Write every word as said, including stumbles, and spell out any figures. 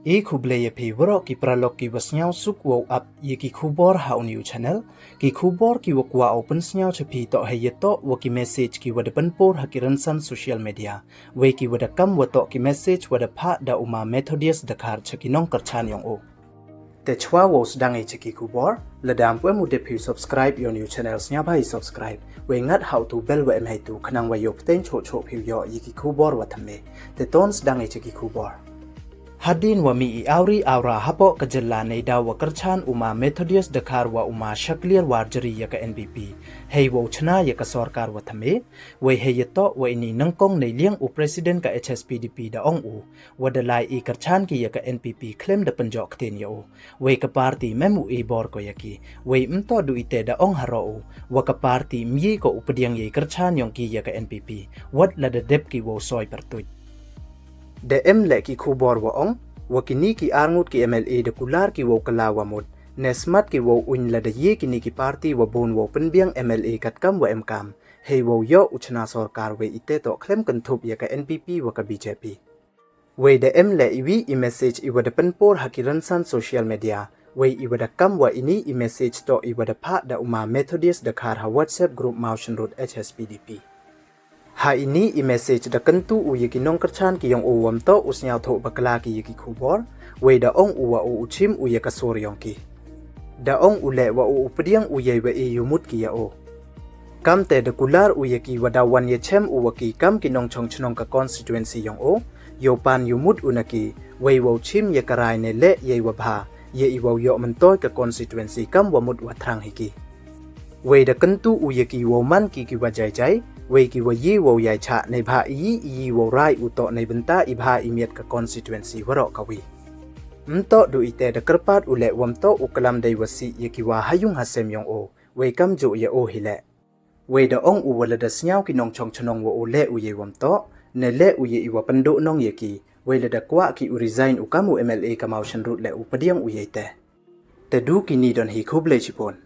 E khublei ya phi waroh ki paralok ki wa sniawsuk wow ap ya ki khubor ha u new channel. Ki khubor ki wa kwah u pynsniaw cha phi toh hei ya toh wa ki message ki wa da pynpur ha ki rynsan social media. Wei ki wa da kam wa toh ki message wa da phah da u ma Methodius Dkhar cha ki nongkyrchan yong u. Te chwa wow sdang i cha ki khubor, lada em pu em u dep phi u subscribe ya u new channel, sniawbha i subscribe. Wei ngat ha u tu bell wa em hei tu khnang wa yoh pteng choh choh phi u yoh ya ki khubor wa thymme. Te ton sdang i cha ki khubor. Hadien wa mih i awri awra hapoh ka jylla neidaw wa kyrchan u ma Methodius Dkhar wa u ma Shakliar Warjri ya ka N P P, hei wow chna ya ka sorkar wa thymme. Wei hei ya toh wa ini nyngkong neiliang u president ka H S P D P da ong u, wa da lai i kyrchan ki ya ka N P P khlem da pynjoh ktien ya u. Wei ka party mem u e bor ko ya ki. Wei mynto du ite da ong haroh u, wa ka party mye ko u pdiang ya i kyrchan yong ki ya ka N P P, wat lada dep ki wow soi pyrtuit. Da em leh ki khubor wa ong, wa kini ki arngut ki M L A da kular ki wow kylla wa mut, ne smat ki wow uiñ lada ye kini ki party wa bun wow pynbiang M L A katkam wa em kam, hei wow yoh u chna sorkar. Wei ite toh khlem kynthup ya ka N P P wa ka B J P. Wei da em leh iwi i message i wa da pynpur ha ki rynsan social media. Wei i wa da kam wa ini i message toh i wa da phah da u ma Methodius Dkhar ha WhatsApp group Mawshynrut H S P D P. Ha ini i message da kyntu u ya ki nongkyrchan ki yong u wa ym toh u sniawthuh bakla ki ya ki khubor. Wei da ong u wa u u chim u ya ka sur yong ki. Da ong u leh wa u u pdiang u ya i wa e yumut ki ya u. Kamte da kular u ya ki wa da wan ya chem u wa ki kam ki nongchong chnong ka constituency yong u, yow pan yumut u na ki, wei wow chim ya ka rai ne leh ya i wa bha, ya i wow yoh myntoi ka constituency kam wa mut wa thrang hi ki. Wei da kyntu u ya ki wow man ki ki wa jai jai, wei ki wa ye wow yai chah, neibhah i yi i yi wow rai u toh neibynta i bha i miat ka constituency waroh kawi. Ym toh du ite, da kyrpad u leh wa ym toh u klam dei wa sih ya ki wa ha yung ha sem yong u, wei kamjooh ya u hi leh. Wei da ong u wa lada sniaw ki nongchong chnong wa u leh u ya i wa ym toh, ne leh u ya i wa pynduh nong ya ki, wei lada kwah ki u resign u kam u M L A ka Mawshynrut leh u pdiang u ya ite. Te du kini don hi, khublei chibun.